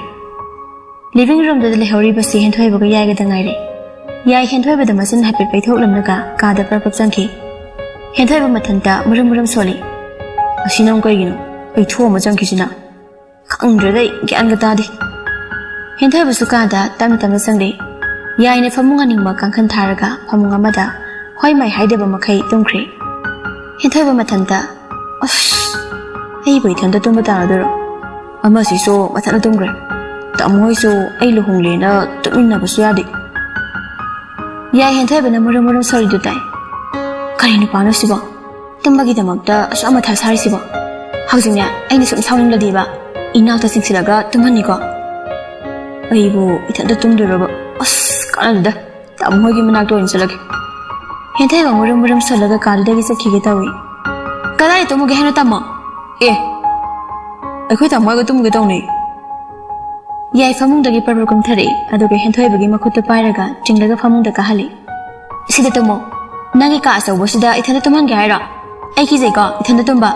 ꯂꯤꯚꯤꯡ ꯔꯨꯝꯗꯨꯗ ꯂꯩꯍꯧꯔꯤꯕꯁꯤ ꯍꯦꯟꯊꯣꯏꯕꯒ ꯌꯥꯏꯒꯗ ꯉꯥꯏꯔꯦ꯫ ꯌꯥꯏ ꯍꯦꯟꯊꯣꯏꯕꯗ ꯃꯆꯤꯟ ꯍꯥꯏꯐꯦꯠ ꯄꯩꯊꯣꯛꯂꯝꯂꯒ ꯀꯥꯗ ꯄ꯭ꯔꯞ ꯄ꯭ꯔꯞ ꯆꯪꯈꯤ꯫ ꯍꯦꯟꯊꯣꯏꯕ ꯃꯊꯟꯇ ꯃꯔꯨꯝ ꯃꯔꯨꯝ ꯁꯣꯜꯂꯤ꯫ "ꯑꯁꯤ ꯅꯪ ꯀꯩꯒꯤꯅꯣ ꯄꯩꯊꯣꯛ ꯑꯃ ꯆꯪꯈꯤꯁꯤꯅ? ꯈꯪꯗ꯭ꯔꯦꯗ ꯑꯩ, ꯒ꯭ꯌꯥꯟꯒ ꯇꯥꯗꯦ"꯫ ꯍꯦꯟꯊꯣꯏꯕꯁꯨ ꯀꯥꯗ ꯇꯞꯅ ꯇꯞꯅ ꯆꯪꯂꯛꯏ꯫ ꯌꯥꯏꯅ ꯐꯃꯨꯡ ꯑꯅꯤꯃꯛ ꯀꯥꯡꯈꯟ ꯊꯥꯔꯒ ꯐꯃꯨꯡ ꯑꯃꯗ ꯍꯣꯏ ꯃꯥꯏ ꯍꯥꯏꯗꯕ ꯃꯈꯩ ꯇꯨꯝꯈ꯭ꯔꯦ꯫ ꯍꯦꯟꯊꯣꯏꯕ ꯃꯊꯟꯇ, "ꯑꯁ, ꯑꯩꯕꯨ ꯏꯊꯟꯇ ꯇꯨꯝꯕ ꯇꯥꯔꯗꯣꯏꯔꯣ? ꯑꯃꯁꯤꯁꯨ ꯃꯊꯟꯇ ꯇꯨꯝꯈ꯭ꯔꯦ꯫ ꯇꯥꯃꯣ ꯍꯣꯏꯁꯨ ꯑꯩ ꯂꯨꯍꯣꯡꯂꯦꯅ ꯇꯨꯃꯤꯟꯅꯕꯁꯨ ꯌꯥꯗꯦ꯫ ꯌꯥꯏ, ꯍꯦꯟꯊꯣꯏꯕꯅ ꯃꯔꯨꯝ ꯃꯔꯨꯝ ꯁꯣꯔꯤꯗꯨ ꯇꯥꯏ꯫ ꯀꯔꯤ ꯅꯨꯄꯥꯅꯣ ꯁꯤꯕꯣ? ꯇꯨꯝꯕꯒꯤꯗꯃꯛꯇ ꯑꯁꯨꯛ ꯃꯊꯥ ꯁꯥꯔꯤꯁꯤꯕꯣ? ꯍꯧꯖꯤꯛꯅꯦ, ꯑꯩꯅ ꯁꯨꯝ ꯁꯥꯎꯅꯤꯡꯂꯗꯤꯕ ꯏꯅꯥꯛꯇ ꯆꯤꯡꯁꯤꯜꯂꯒ ꯇꯨꯝꯍꯟꯅꯤꯀꯣ꯫ ꯑꯩꯕꯨ ꯏꯊꯟꯇ ꯇꯨꯝꯗꯣꯏꯔꯕ? ꯑꯁ, ꯀꯥꯟꯅꯗꯦꯗ꯫ ꯇꯥꯃꯣ ꯍꯣꯏꯒꯤ ꯃꯅꯥꯛꯇ ꯑꯣꯏꯅ ꯆꯠꯂꯒꯦ꯫ ꯍꯦꯟꯊꯣꯏꯕ ꯃꯨꯔꯨꯝ ꯃꯨꯔꯨꯝ ꯁꯣꯜꯂꯒ ꯀꯥꯗꯨꯗꯒꯤ ꯆꯠꯈꯤꯒꯦ ꯇꯧꯏ꯫ ꯀꯗꯥꯏꯗ ꯇꯨꯝꯃꯨꯒꯦ ꯍꯥꯏꯅꯣ, ꯇꯥꯃꯣ? ꯑꯦ, ꯑꯩꯈꯣꯏ ꯇꯥꯃꯣ ꯍꯣꯏꯒ ꯇꯨꯝꯃꯨꯒꯦ ꯇꯧꯅꯤ꯫ ꯌꯥꯏ ꯐꯃꯨꯡꯗꯒꯤ ꯄꯔꯄꯔ ꯀꯨꯝꯊꯔꯛꯏ, ꯑꯗꯨꯒ ꯍꯦꯟꯊꯣꯏꯕꯒꯤ ꯃꯈꯨꯠꯇꯨ ꯄꯥꯏꯔꯒ ꯆꯤꯡꯂꯒ ꯐꯃꯨꯡꯗ ꯀꯥꯍꯜꯂꯤ꯫ "ꯁꯤꯗ ꯇꯨꯝꯃꯣ꯫ ꯅꯪꯒꯤ ꯀꯥ ꯑꯆꯧꯕꯁꯤꯗ ꯏꯊꯟꯗ ꯇꯨꯝꯍꯟꯒꯦ ꯍꯥꯏꯔꯣ? ꯑꯩ ꯀꯤꯖꯩꯀꯣ, ꯏꯊꯟꯗ ꯇꯨꯝꯕ꯫"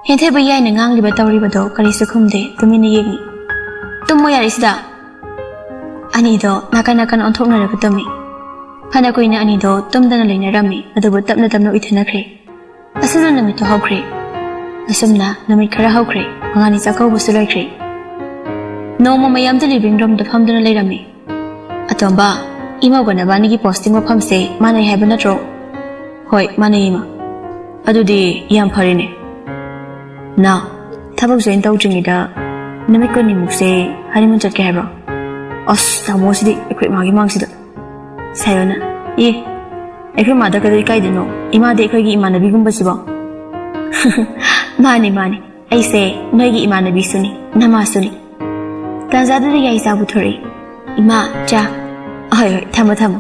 ꯍꯦꯟꯊꯣꯏꯕ ꯌꯥꯏꯅ ꯉꯥꯡꯂꯤꯕ ꯇꯧꯔꯤꯕꯗꯣ ꯀꯔꯤꯁꯨ ꯈꯨꯝꯗꯦ, ꯇꯨꯃꯤꯟꯅ ꯌꯦꯡꯉꯤ꯫ "ꯇꯨꯝꯃꯣ ꯌꯥꯔꯦ ꯁꯤꯗ꯫" ꯑꯅꯤꯗꯣ ꯅꯥꯀꯟ ꯅꯥꯀꯟ ꯑꯣꯟꯊꯣꯛꯅꯔꯒ ꯇꯨꯝꯃꯤ꯫ ꯐꯅ ꯀꯨꯏꯅ ꯑꯅꯤꯗꯣ ꯇꯨꯝꯗꯅ ꯂꯩꯅꯔꯝꯃꯤ, ꯑꯗꯨꯕꯨ ꯇꯞꯅ ꯇꯞꯅ ꯎꯏꯊꯅꯈ꯭ꯔꯦ꯫ ꯑꯁꯨꯝꯅ ꯅꯨꯃꯤꯠꯇꯣ ꯍꯧꯈ꯭ꯔꯦ꯫ ꯑꯁꯨꯝꯅ ꯅꯨꯃꯤꯠ ꯈꯔ ꯍꯧꯈ꯭ꯔꯦ, ꯃꯉꯥꯅꯤ ꯆꯥꯛꯀꯧꯕꯁꯨ ꯂꯣꯏꯈ꯭ꯔꯦ꯫ ꯅꯣꯡꯃ ꯃꯌꯥꯝꯗ ꯂꯤꯚꯤꯡ ꯔꯨꯝꯗ ꯐꯝꯗꯨꯅ ꯂꯩꯔꯝꯃꯤ꯫ "ꯑꯇꯣꯝꯕ, ꯏꯃꯧꯒ ꯅꯕꯥꯅꯤꯒꯤ ꯄꯣꯁꯇꯤꯡ ꯃꯐꯝꯁꯦ ꯃꯥꯟꯅꯩ ꯍꯥꯏꯕ ꯅꯠꯇ꯭ꯔꯣ?" "ꯍꯣꯏ, ꯃꯥꯟꯅꯩ, ꯏꯃꯥ꯫" "ꯑꯗꯨꯗꯤ ꯌꯥꯝ ꯐꯔꯦꯅꯦ꯫ ꯅꯥ, ꯊꯕꯛ ꯖꯣꯏꯟ ꯇꯧꯗ꯭ꯔꯤꯉꯩꯗ ꯅꯨꯃꯤꯠ ꯀꯨꯟꯅꯤꯃꯨꯛꯁꯦ ꯍꯅꯤꯃꯨꯟ ꯆꯠꯀꯦ ꯍꯥꯏꯕ꯭ꯔꯣ?" "ꯑꯁ, ꯇꯥꯃꯣꯁꯤꯗꯤ ꯑꯩꯈꯣꯏ ꯏꯃꯥꯒꯤ ꯃꯥꯡꯁꯤꯗ꯫" ꯁꯥꯌꯣꯅ, "ꯑꯦ, ꯑꯩꯈꯣꯏ ꯃꯥꯗ ꯀꯩꯗꯧ ꯏꯀꯥꯏꯗꯣꯏꯅꯣ? ꯏꯃꯥꯗꯤ ꯑꯩꯈꯣꯏꯒꯤ ꯏꯃꯥꯟꯅꯕꯤꯒꯨꯝꯕꯁꯤꯕꯣ?" "ꯃꯥꯅꯤ, ꯃꯥꯅꯤ꯫ ꯑꯩꯁꯦ ꯅꯣꯏꯒꯤ ꯏꯃꯥꯟꯅꯕꯤꯁꯨꯅꯤ, ꯅꯃꯥꯁꯨꯅꯤ꯫" ꯇꯥꯟꯖꯥꯗꯨꯗ ꯌꯥꯏ ꯆꯥ ꯄꯨꯊꯣꯔꯛꯏ꯫ "ꯏꯃꯥ, ꯆꯥ꯫" "ꯍꯣꯏ, ꯍꯣꯏ, ꯊꯝꯃꯣ, ꯊꯝꯃꯣ꯫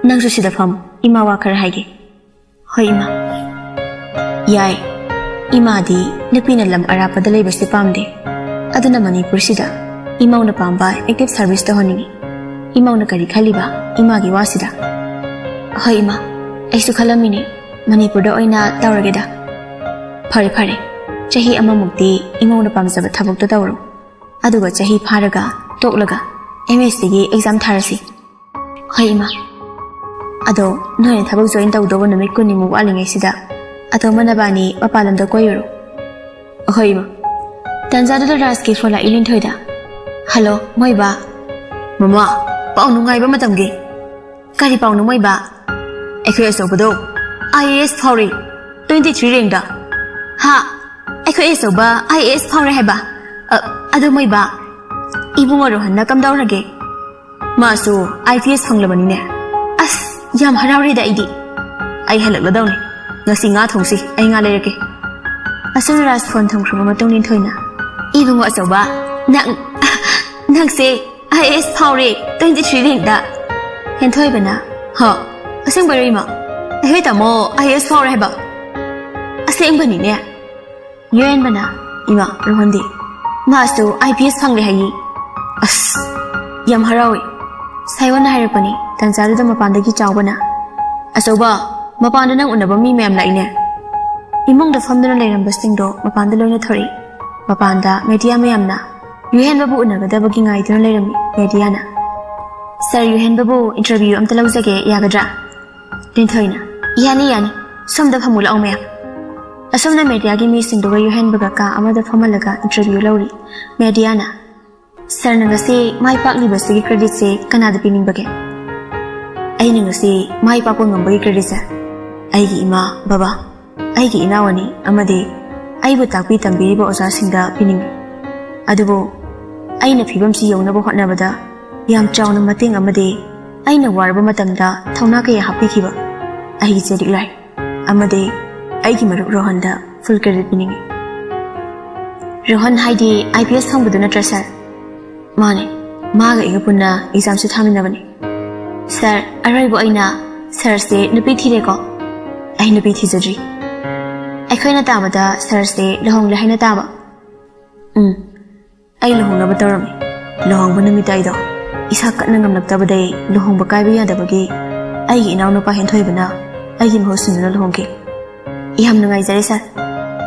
ꯅꯪꯁꯨ ꯁꯤꯗ ꯐꯝꯃꯣ꯫ ꯏꯃꯥ ꯋꯥ ꯈꯔ ꯍꯥꯏꯒꯦ꯫" "ꯍꯣꯏ, ꯏꯃꯥ꯫" "ꯌꯥꯏ, ꯏꯃꯥꯗꯤ ꯅꯨꯄꯤꯅ ꯂꯝ ꯑꯔꯥꯞꯄꯗ ꯂꯩꯕꯁꯦ ꯄꯥꯝꯗꯦ꯫ ꯑꯗꯨꯅ ꯃꯅꯤꯄꯨꯔꯁꯤꯗ ꯏꯃꯧꯅ ꯄꯥꯝꯕ ꯑꯦꯛꯇꯤꯚ ꯁꯥꯔꯚꯤꯁ ꯇꯧꯍꯟꯅꯤꯡꯉꯤ꯫ ꯏꯃꯧꯅ ꯀꯔꯤ ꯈꯜꯂꯤꯕ ꯏꯃꯥꯒꯤ ꯋꯥꯁꯤꯗ?" "ꯍꯣꯏ, ꯏꯃꯥ, ꯑꯩꯁꯨ ꯈꯜꯂꯝꯃꯤꯅꯦ, ꯃꯅꯤꯄꯨꯔꯗ ꯑꯣꯏꯅ ꯇꯧꯔꯒꯦꯗ꯫" "ꯐꯔꯦ, ꯐꯔꯦ꯫ ꯆꯍꯤ ꯑꯃꯃꯨꯛꯇꯤ ꯏꯃꯧꯅ ꯄꯥꯝꯖꯕ ꯊꯕꯛꯇꯣ ꯇꯧꯔꯣ꯫ ꯑꯗꯨꯒ ꯆꯍꯤ ꯐꯥꯔꯒ, ꯇꯣꯛꯂꯒ, ꯑꯦꯝ ꯑꯦꯁ ꯇꯤꯒꯤ ꯑꯦꯛꯖꯥꯝ ꯊꯥꯔꯁꯤ꯫" "ꯍꯣꯏ, ꯏꯃꯥ꯫ ꯑꯗꯣ ꯅꯣꯏꯅ ꯊꯕꯛ ꯖꯣꯏꯟ ꯇꯧꯗꯧꯕ ꯅꯨꯃꯤꯠ ꯀꯨꯟꯅꯤꯃꯨꯛ ꯋꯥꯠꯂꯤꯉꯩꯁꯤꯗ ꯑꯇꯣꯝꯕ ꯅꯕꯥꯅꯤ ꯃꯄꯥꯟ ꯂꯝꯗ ꯀꯣꯏꯔꯨꯔꯣ꯫" "ꯍꯣꯏ, ꯏꯃꯥ꯫" ꯇꯥꯟꯖꯥꯗꯨꯗ ꯔꯥꯖꯀꯤ ꯐꯣꯟ ꯂꯥꯛꯏ ꯂꯤꯟꯊꯣꯏꯗ꯫ "ꯍꯜꯂꯣ, ꯃꯣꯏꯕꯥ꯫" "ꯃꯃꯥ, ꯄꯥꯎ ꯅꯨꯡꯉꯥꯏꯕ ꯃꯇꯝꯒꯤ꯫" "ꯀꯔꯤ ꯄꯥꯎꯅꯣ, ꯃꯣꯏꯕꯥ?" "ꯑꯩꯈꯣꯏ ꯑꯆꯧꯕꯗꯣ I A S ꯐꯥꯎꯔꯦ, twenty three ꯔꯦꯡꯗ꯫" "ꯍꯥ? ꯑꯩꯈꯣꯏ ꯑꯆꯧꯕ ꯑꯥꯏ ꯑꯦ ꯑꯦꯁ ꯐꯥꯎꯔꯦ ꯍꯥꯏꯕ? ꯑ, ꯑꯗꯣ ꯃꯣꯏꯕꯥ, ꯏꯕꯨꯡꯉꯣ ꯔꯣꯍꯟꯅ ꯀꯝꯗꯧꯔꯒꯦ? ꯃꯥꯁꯨ ꯑꯥꯏ ꯄꯤ ꯑꯦꯁ ꯐꯪꯂꯕꯅꯤꯅꯦ꯫ ꯑꯁ, ꯌꯥꯝ ꯍꯔꯥꯎꯔꯦꯗ ꯑꯩꯗꯤ꯫ ꯑꯩ ꯍꯜꯂꯛꯂꯗꯧꯅꯤ꯫ ꯉꯁꯤ ꯉꯥ ꯊꯣꯡꯁꯤ, ꯑꯩ ꯉꯥ ꯂꯩꯔꯛꯀꯦ꯫ ꯑꯁꯨꯝꯅ ꯔꯥꯖ ꯐꯣꯟ ꯊꯝꯈ꯭ꯔꯕ ꯃꯇꯨꯡ ꯂꯤꯟꯊꯣꯏꯅ, "ꯏꯕꯨꯡꯉꯣ ꯑꯆꯧꯕ, ꯅꯪ, ꯅꯪꯁꯦ I A S ꯐꯥꯎꯔꯦ, twenty three ꯔꯦꯡꯗ"꯫ ꯍꯦꯟꯊꯣꯏꯕꯅ, "ꯍꯣ, ꯑꯁꯦꯡꯕꯩꯔꯣ ꯏꯃꯥ? ꯑꯩꯈꯣꯏ ꯇꯥꯃꯣ ꯑꯥꯏ ꯑꯦ ꯑꯦꯁ ꯐꯥꯎꯔꯦ ꯍꯥꯏꯕ?" "ꯑꯁꯦꯡꯕꯅꯤꯅꯦ"꯫ ꯌꯨꯍꯦꯟꯕꯅ, "ꯏꯃꯥ, ꯔꯣꯍꯟꯗꯤ?" "ꯃꯥꯁꯨ ꯑꯥꯏ ꯄꯤ ꯑꯦꯁ ꯐꯪꯂꯦ ꯍꯥꯏꯌꯦ"꯫ "ꯑꯁ, ꯌꯥꯝ ꯍꯔꯥꯎꯏ"꯫ ꯁꯥꯏꯌꯣꯟꯅ ꯍꯥꯏꯔꯛꯄꯅꯤ꯫ ꯇꯟꯖꯥꯗꯨꯗ ꯃꯄꯥꯟꯗꯒꯤ ꯆꯥꯎꯕꯅ, "ꯑꯆꯧꯕ, ꯃꯄꯥꯟꯗ ꯅꯪ ꯎꯅꯕ ꯃꯤ ꯃꯌꯥꯝ ꯂꯥꯛꯏꯅꯦ"꯫ ꯏꯃꯨꯡꯗ ꯐꯝꯗꯨꯅ ꯂꯩꯔꯝꯕꯁꯤꯡꯗꯣ ꯃꯄꯥꯟꯗ ꯂꯣꯏꯅ ꯊꯣꯔꯛꯏ꯫ ꯃꯄꯥꯟꯗ ꯃꯦꯗꯤꯌꯥ ꯃꯌꯥꯝꯅ ꯌꯨꯍꯦꯟꯕꯕꯨ ꯎꯅꯒꯗꯕꯒꯤ ꯉꯥꯏꯗꯨꯅ ꯂꯩꯔꯝꯃꯤ꯫ ꯃꯦꯗꯤꯌꯥꯅ, "ꯁꯥꯔ, ꯌꯨꯍꯦꯟꯕꯕꯨ ꯏꯟꯇꯔꯚ꯭ꯌꯨ ꯑꯝꯇ ꯂꯧꯖꯒꯦ, ꯌꯥꯒꯗ꯭ꯔꯥ?" ꯂꯤꯟꯊꯣꯏꯅ, "ꯌꯥꯅꯤ, ꯌꯥꯅꯤ, ꯁꯣꯝꯗ ꯐꯝꯃꯨ ꯂꯥꯛꯑꯣ ꯃꯌꯥꯝ"꯫ ꯑꯁꯨꯝꯅ ꯃꯦꯗꯤꯌꯥꯒꯤ ꯃꯤꯁꯤꯡꯗꯨꯒ ꯌꯨꯍꯦꯟꯕꯒ ꯀꯥ ꯑꯃꯗ ꯐꯝꯍꯜꯂꯒ ꯏꯟꯇꯔꯚ꯭ꯌꯨ ꯂꯧꯔꯤ꯫ ꯃꯦꯗꯤꯌꯥꯅ, "ꯁꯥꯔꯅ ꯉꯁꯤ ꯃꯥꯏ ꯄꯥꯛꯂꯤꯕꯁꯤꯒꯤ ꯀ꯭ꯔꯦꯗꯤꯠꯁꯦ ꯀꯅꯥꯗ ꯄꯤꯅꯤꯡꯕꯒꯦ?" "ꯑꯩꯅ ꯉꯁꯤ ꯃꯥꯏ ꯄꯥꯛꯄ ꯉꯝꯕꯒꯤ ꯀ꯭ꯔꯦꯗꯤꯠꯁꯦ ꯑꯩꯒꯤ ꯏꯃꯥ, ꯕꯕꯥ, ꯑꯩꯒꯤ ꯏꯅꯥꯎ ꯑꯅꯤ ꯑꯃꯗꯤ ꯑꯩꯕꯨ ꯇꯥꯛꯄꯤ ꯇꯝꯕꯤꯔꯤꯕ ꯑꯣꯖꯥꯁꯤꯡꯗ ꯄꯤꯅꯤꯡꯏ꯫ ꯑꯗꯨꯕꯨ ꯑꯩꯅ ꯐꯤꯕꯝꯁꯤ ꯌꯧꯅꯕ ꯍꯣꯠꯅꯕꯗ ꯌꯥꯝ ꯆꯥꯎꯅ ꯃꯇꯦꯡ ꯑꯃꯗꯤ ꯑꯩꯅ ꯋꯥꯔꯕ ꯃꯇꯝꯗ ꯊꯧꯅꯥ ꯀꯌꯥ ꯍꯥꯞꯄꯤꯈꯤꯕ ꯑꯩꯒꯤ ꯆꯦ ꯂꯤꯛꯂꯥꯏ ꯑꯃꯗꯤ ꯑꯩꯒꯤ ꯃꯔꯨꯞ ꯔꯣꯍꯟꯗ ꯐꯨꯜ ꯀ꯭ꯔꯦꯗꯤꯠ ꯄꯤꯅꯤꯡꯏ"꯫ "ꯔꯣꯍꯟ ꯍꯥꯏꯗꯤ ꯑꯥꯏ ꯄꯤ ꯑꯦꯁ ꯐꯪꯕꯗꯨ ꯅꯠꯇ꯭ꯔꯥ, ꯁꯥꯔ?" "ꯃꯥꯅꯦ, ꯃꯥꯒ ꯑꯩꯒ ꯄꯨꯟꯅ ꯑꯦꯛꯖꯥꯝꯁꯨ ꯊꯥꯃꯤꯟꯅꯕꯅꯦ"꯫ "ꯁꯥꯔ, ꯑꯔꯣꯏꯕ ꯑꯣꯏꯅ ꯁꯥꯔꯁꯦ ꯅꯨꯄꯤ ꯊꯤꯔꯦꯀꯣ?" "ꯑꯩ ꯅꯨꯄꯤ ꯊꯤꯖꯗ꯭ꯔꯤ"꯫ "ꯑꯩꯈꯣꯏꯅ ꯇꯥꯕꯗ ꯁꯥꯔꯁꯦ ꯂꯨꯍꯣꯡꯂꯦ ꯍꯥꯏꯅ ꯇꯥꯕ"꯫ "ꯎꯝ, ꯑꯩ ꯂꯨꯍꯣꯡꯅꯕ ꯇꯧꯔꯝꯃꯤ꯫ ꯂꯨꯍꯣꯡꯕ ꯅꯨꯃꯤꯠꯇ ꯑꯩꯗꯣ ꯏꯁꯥ ꯀꯟꯅ ꯉꯝꯂꯛꯇꯕꯗꯩ ꯂꯨꯍꯣꯡꯕ ꯀꯥꯏꯕ ꯌꯥꯗꯕꯒꯤ ꯑꯩꯒꯤ ꯏꯅꯥꯎꯅꯨꯄꯥ ꯍꯦꯟꯊꯣꯏꯕꯅ ꯑꯩꯒꯤ ꯃꯍꯨꯠ ꯁꯤꯟꯗꯨꯅ ꯂꯨꯍꯣꯡꯈꯤ"꯫ "ꯌꯥꯝ ꯅꯨꯡꯉꯥꯏꯖꯔꯦ, ꯁꯥꯔ"꯫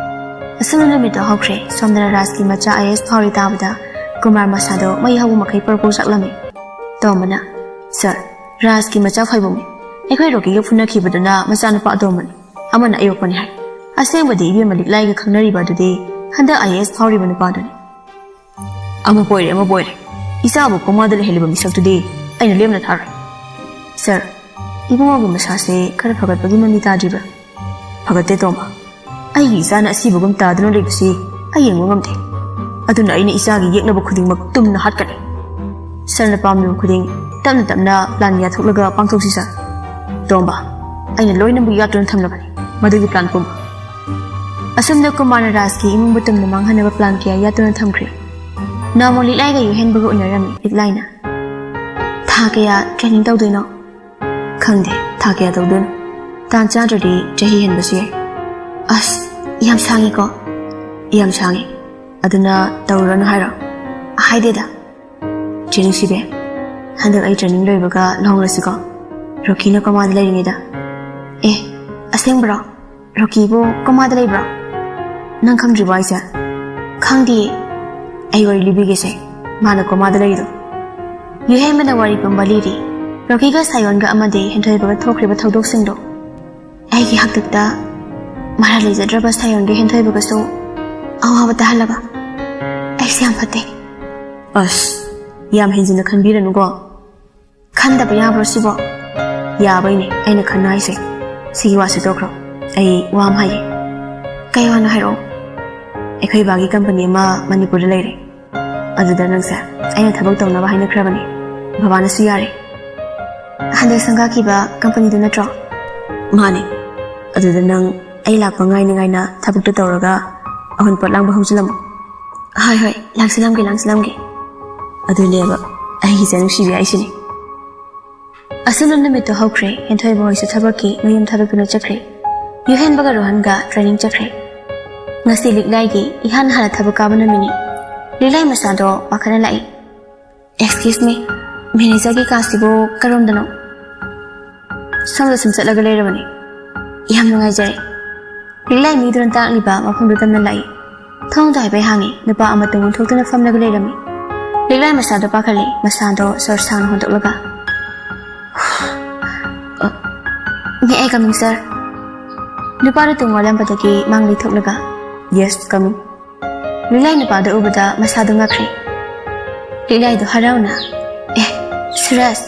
ꯑꯁꯨꯝꯅ ꯅꯨꯃꯤꯠꯇꯣ ꯍꯧꯈ꯭ꯔꯦ꯫ ꯁꯣꯝꯗꯅ ꯔꯥꯖꯀꯤ ꯃꯆꯥ ꯑꯥꯏ ꯑꯦ ꯑꯦꯁ ꯐꯥꯎꯔꯤ ꯇꯥꯕꯗ ꯀꯨꯃꯥꯔ ꯃꯁꯥꯗꯣ ꯃꯩ ꯍꯧꯕ ꯃꯈꯩ ꯄ꯭ꯔꯣꯄ꯭ꯔꯣ ꯆꯥꯛꯂꯝꯃꯤ꯫ ꯇꯣꯝꯕꯅ, "ꯁꯥꯔ, ꯔꯥꯖꯀꯤ ꯃꯆꯥ ꯐꯩꯕꯧꯅꯤ꯫ ꯑꯩꯈꯣꯏ ꯔꯣꯀꯤꯒ ꯐꯨꯅꯈꯤꯕꯗꯨꯅ ꯃꯆꯥꯅꯨꯄꯥ ꯑꯇꯣꯝꯕꯅꯤ꯫ ꯑꯃꯅ ꯑꯌꯣꯛꯄꯅꯤ ꯍꯥꯏ꯫ ꯑꯁꯦꯡꯕꯗꯤ ꯏꯕꯦꯝꯃ ꯂꯤꯛꯂꯥꯏꯒ ꯈꯪꯅꯔꯤꯕ ꯑꯗꯨꯗꯤ ꯍꯟꯗꯛ ꯑꯥꯏ ꯑꯦ ꯑꯦꯁ ꯐꯥꯎꯔꯤꯕ ꯅꯨꯄꯥꯗꯨꯅꯤ"꯫ "ꯑꯃꯕꯨ ꯑꯣꯏꯔꯦ, ꯑꯃꯕꯨ ꯑꯣꯏꯔꯦ, ꯏꯆꯥꯕꯨ ꯀꯣꯃꯥꯗ ꯂꯩꯍꯜꯂꯤꯕ ꯃꯤꯁꯛꯇꯨꯗꯤ ꯑꯩꯅ ꯂꯦꯝꯅ ꯊꯥꯔꯣꯏ"꯫ "ꯁꯥꯔ, ꯏꯕꯨꯡꯉꯣꯒꯤ ꯃꯁꯥꯁꯦ ꯈꯔ ꯐꯒꯠꯄꯒꯤ ꯃꯃꯤ ꯇꯥꯗ꯭ꯔꯤꯕ꯭ꯔꯥ?" "ꯐꯒꯠꯇꯦ, ꯇꯣꯝꯕ꯫ ꯑꯩꯒꯤ ꯏꯆꯥꯅ ꯑꯁꯤꯕꯒꯨꯝ ꯇꯥꯗꯨꯅ ꯂꯩꯕꯁꯤ ꯑꯩ ꯌꯦꯡꯕ ꯉꯝꯗꯦ"꯫ ꯑꯗꯨꯅ ꯑꯩꯅ ꯏꯆꯥꯒꯤ ꯌꯦꯛꯅꯕ ꯈꯨꯗꯤꯡꯃꯛ ꯇꯨꯝꯅ ꯍꯥꯠꯀꯅꯤ꯫ ꯁꯥꯔꯅ ꯄꯥꯝꯂꯤꯕ ꯈꯨꯗꯤꯡ ꯇꯞꯅ ꯇꯞꯅ ꯄ꯭ꯂꯥꯟ ꯌꯥꯊꯣꯛꯂꯒ ꯄꯥꯡꯊꯣꯛꯁꯤ ꯁꯥꯔ꯫ ꯇꯣꯝꯕ, ꯑꯩꯅ ꯂꯣꯏꯅꯃꯛ ꯌꯥꯠꯇꯨꯅ ꯊꯝꯂꯕꯅꯤ ꯃꯗꯨꯒꯤ ꯄ꯭ꯂꯥꯟ ꯄꯨꯝꯕ꯫ ꯑꯁꯨꯝꯅ ꯀꯨꯃꯥꯔꯅ ꯔꯥꯖꯀꯤ ꯏꯃꯨꯡꯕꯨ ꯇꯨꯝꯅ ꯃꯥꯡꯍꯟꯅꯕ ꯄ꯭ꯂꯥꯟ ꯀꯌꯥ ꯌꯥꯠꯇꯨꯅ ꯊꯝꯈ꯭ꯔꯦ꯫ ꯅꯣꯡꯃ ꯂꯤꯛꯂꯥꯏꯒ ꯌꯨꯍꯦꯟꯕꯒ ꯎꯅꯔꯝꯃꯤ ꯂꯤꯛꯂꯥꯏꯅ꯫ "ꯊꯥ ꯀꯌꯥ ꯇ꯭ꯔꯦꯅꯤꯡ ꯇꯧꯗꯣꯏꯅꯣ?" "ꯈꯪꯗꯦ ꯊꯥ ꯀꯌꯥ ꯇꯧꯗꯣꯏꯅꯣ꯫ ꯇꯥꯟ ꯆꯥꯗ꯭ꯔꯗꯤ ꯆꯍꯤ ꯍꯦꯟꯕꯁꯨ ꯌꯥꯏ꯫" "ꯑꯁ, ꯌꯥꯝ ꯁꯥꯡꯉꯤꯀꯣ?" "ꯌꯥꯝ ꯁꯥꯡꯉꯤ꯫ ꯑꯗꯨꯅ ꯇꯧꯔꯨꯔꯅꯨ ꯍꯥꯏꯔꯣ?" "ꯍꯥꯏꯗꯦꯗ꯫" "ꯆꯦ ꯅꯨꯡꯁꯤꯕꯤ, ꯍꯟꯗꯛ ꯑꯩ ꯇ꯭ꯔꯦꯅꯤꯡ ꯂꯣꯏꯕꯒ ꯂꯨꯍꯣꯡꯂꯁꯤꯀꯣ, ꯔꯣꯀꯤꯅ ꯀꯣꯃꯥꯗ ꯂꯩꯔꯤꯉꯩꯗ꯫" "ꯑꯦ, ꯑꯁꯦꯡꯕꯔꯣ? ꯔꯣꯀꯤꯕꯨ ꯀꯣꯃꯥꯗ ꯂꯩꯕ꯭ꯔꯣ? ꯅꯪ ꯈꯪꯗ꯭ꯔꯤꯕꯣ ꯍꯥꯏꯁꯦ?" "ꯈꯪꯗꯤꯌꯦ꯫" "ꯑꯩ ꯋꯥꯔꯤ ꯂꯤꯕꯤꯒꯦꯁꯦ, ꯃꯥꯅ ꯀꯣꯃꯥꯗ ꯂꯩꯔꯤꯗꯣ꯫" ꯌꯨꯍꯦꯟꯕꯅ ꯋꯥꯔꯤ ꯄꯨꯝꯕ ꯂꯤꯔꯤ꯫ ꯔꯣꯀꯤꯒ ꯁꯥꯌꯣꯟꯒ ꯑꯃꯗꯤ ꯍꯦꯟꯊꯣꯏꯕꯒ ꯊꯣꯛꯈ꯭ꯔꯤꯕ ꯊꯧꯗꯣꯛꯁꯤꯡꯗꯣ꯫ ꯑꯩꯒꯤ ꯍꯥꯛꯇꯛꯇ ꯃꯔꯥꯜ ꯂꯩꯖꯗ꯭ꯔꯕ ꯁꯥꯌꯣꯟꯒꯤ ꯍꯦꯟꯊꯣꯏꯕꯒꯁꯨ ꯑꯋꯥꯕ ꯇꯥꯍꯜꯂꯕ꯫ ꯑꯩꯁꯦ ꯌꯥꯝ ꯐꯠꯇꯦ꯫ ꯑꯁ, ꯌꯥꯝ ꯍꯦꯟꯖꯤꯟꯅ ꯈꯟꯕꯤꯔꯅꯨꯀꯣ꯫ ꯈꯟꯗꯕ ꯌꯥꯕ꯭ꯔꯣ ꯁꯤꯕꯣ? ꯌꯥꯕꯩꯅꯦ ꯑꯩꯅ ꯈꯟꯅ ꯍꯥꯏꯁꯦ꯫ ꯁꯤꯒꯤ ꯋꯥꯁꯤ ꯇꯣꯛꯈ꯭ꯔꯣ꯫ ꯑꯩ ꯋꯥ ꯑꯃ ꯍꯥꯏꯒꯦ꯫ ꯀꯩ ꯋꯥꯅꯣ ꯍꯥꯏꯔꯛꯑꯣ꯫ ꯑꯩꯈꯣꯏ ꯕꯥꯒꯤ ꯀꯝꯄꯅꯤ ꯑꯃ ꯃꯅꯤꯄꯨꯔꯗ ꯂꯩꯔꯦ꯫ ꯑꯗꯨꯗ ꯅꯪꯁꯦ ꯑꯩꯅ ꯊꯕꯛ ꯇꯧꯅꯕ ꯍꯥꯏꯅꯈ꯭ꯔꯕꯅꯦ꯫ ꯕꯕꯥꯅꯁꯨ ꯌꯥꯔꯦ꯫ ꯍꯟꯗꯛ ꯁꯪꯒꯥꯈꯤꯕ ꯀꯝꯄꯅꯤꯗꯨ ꯅꯠꯇ꯭ꯔꯣ? ꯃꯥꯅꯦ꯫ ꯑꯗꯨꯗ ꯅꯪ ꯑꯩ ꯂꯥꯛꯄ ꯉꯥꯏꯅ ꯉꯥꯏꯅ ꯊꯕꯛꯇꯣ ꯇꯧꯔꯒ ꯑꯍꯨꯟꯄꯣꯠ ꯂꯥꯡꯕ ꯍꯧꯖꯤꯜꯂꯝꯃꯣ꯫ ꯍꯣꯏ, ꯍꯣꯏ, ꯂꯥꯡꯁꯤꯜꯂꯝꯒꯦ, ꯂꯥꯡꯁꯤꯜꯂꯝꯒꯦ꯫ ꯑꯗꯨꯅꯦꯕ ꯑꯩꯒꯤ ꯏꯆꯥ ꯅꯨꯡꯁꯤꯕꯤ ꯍꯥꯏꯁꯤꯅꯦ꯫ ꯑꯁꯨꯝꯅ ꯅꯨꯃꯤꯠꯇꯨ ꯍꯧꯈ꯭ꯔꯦ꯫ ꯍꯦꯟꯊꯣꯏꯕ ꯍꯣꯏꯁꯨ ꯊꯕꯛꯀꯤ ꯃꯌꯨꯝ ꯊꯥꯗꯣꯛꯇꯨꯅ ꯆꯠꯈ꯭ꯔꯦ꯫ ꯌꯨꯍꯦꯟꯕꯒ ꯔꯣꯍꯟꯒ ꯇ꯭ꯔꯦꯅꯤꯡ ꯆꯠꯈ꯭ꯔꯦ꯫ ꯉꯁꯤ ꯂꯤꯛꯂꯥꯏꯒꯤ ꯏꯍꯥꯟ ꯍꯥꯟꯅ ꯊꯕꯛ ꯀꯥꯕ ꯅꯨꯃꯤꯠꯅꯤ꯫ ꯂꯤꯛꯂꯥꯏ ꯃꯆꯥꯗꯣ ꯄꯥꯈꯠꯅ ꯂꯥꯛꯏ꯫ "Excuse me, ꯃꯦꯅꯦꯖꯔꯒꯤ ꯀꯥꯁꯤꯕꯨ ꯀꯔꯣꯝꯗꯅꯣ?" "ꯁꯣꯝꯗ ꯁꯨꯝ ꯆꯠꯂꯒ ꯂꯩꯔꯕꯅꯤ꯫" "ꯌꯥꯝ ꯅꯨꯡꯉꯥꯏꯖꯔꯦ꯫" ꯂꯤꯛꯂꯥꯏ ꯃꯤꯗꯨꯅ ꯇꯥꯛꯂꯤꯕ ꯃꯐꯝꯗꯨ ꯇꯝꯅ ꯂꯥꯛꯏ꯫ ꯊꯣꯡꯗꯣ ꯍꯥꯏꯐꯦꯠ ꯍꯥꯡꯉꯤ꯫ ꯅꯨꯄꯥ ꯑꯃ ꯇꯨꯡ ꯑꯣꯟꯊꯣꯛꯇꯨꯅ ꯐꯝꯂꯒ ꯂꯩꯔꯝꯃꯤ꯫ ꯂꯤꯛꯂꯥꯏ ꯃꯁꯥꯗꯣ ꯄꯥꯈꯠꯂꯤ꯫ ꯃꯁꯥꯗꯣ ꯁꯣꯔ ꯁꯥꯡꯅ ꯍꯣꯟꯗꯣꯛꯂꯒ, "ꯑ, may I coming, sir?" ꯅꯨꯄꯥꯗꯨ ꯇꯨꯡ ꯑꯣꯜꯂꯝꯕꯗꯒꯤ ꯃꯥꯡ ꯂꯩꯊꯣꯛꯂꯒ, "Yes, coming." ꯂꯤꯛꯂꯥꯏ ꯅꯨꯄꯥꯗꯨ ꯎꯕꯗ ꯃꯁꯥꯗꯨ ꯉꯛꯈ꯭ꯔꯦ꯫ ꯂꯤꯛꯂꯥꯏꯗꯨ ꯍꯔꯥꯎꯅ, "ꯑꯦ, ꯁꯨꯔꯖ,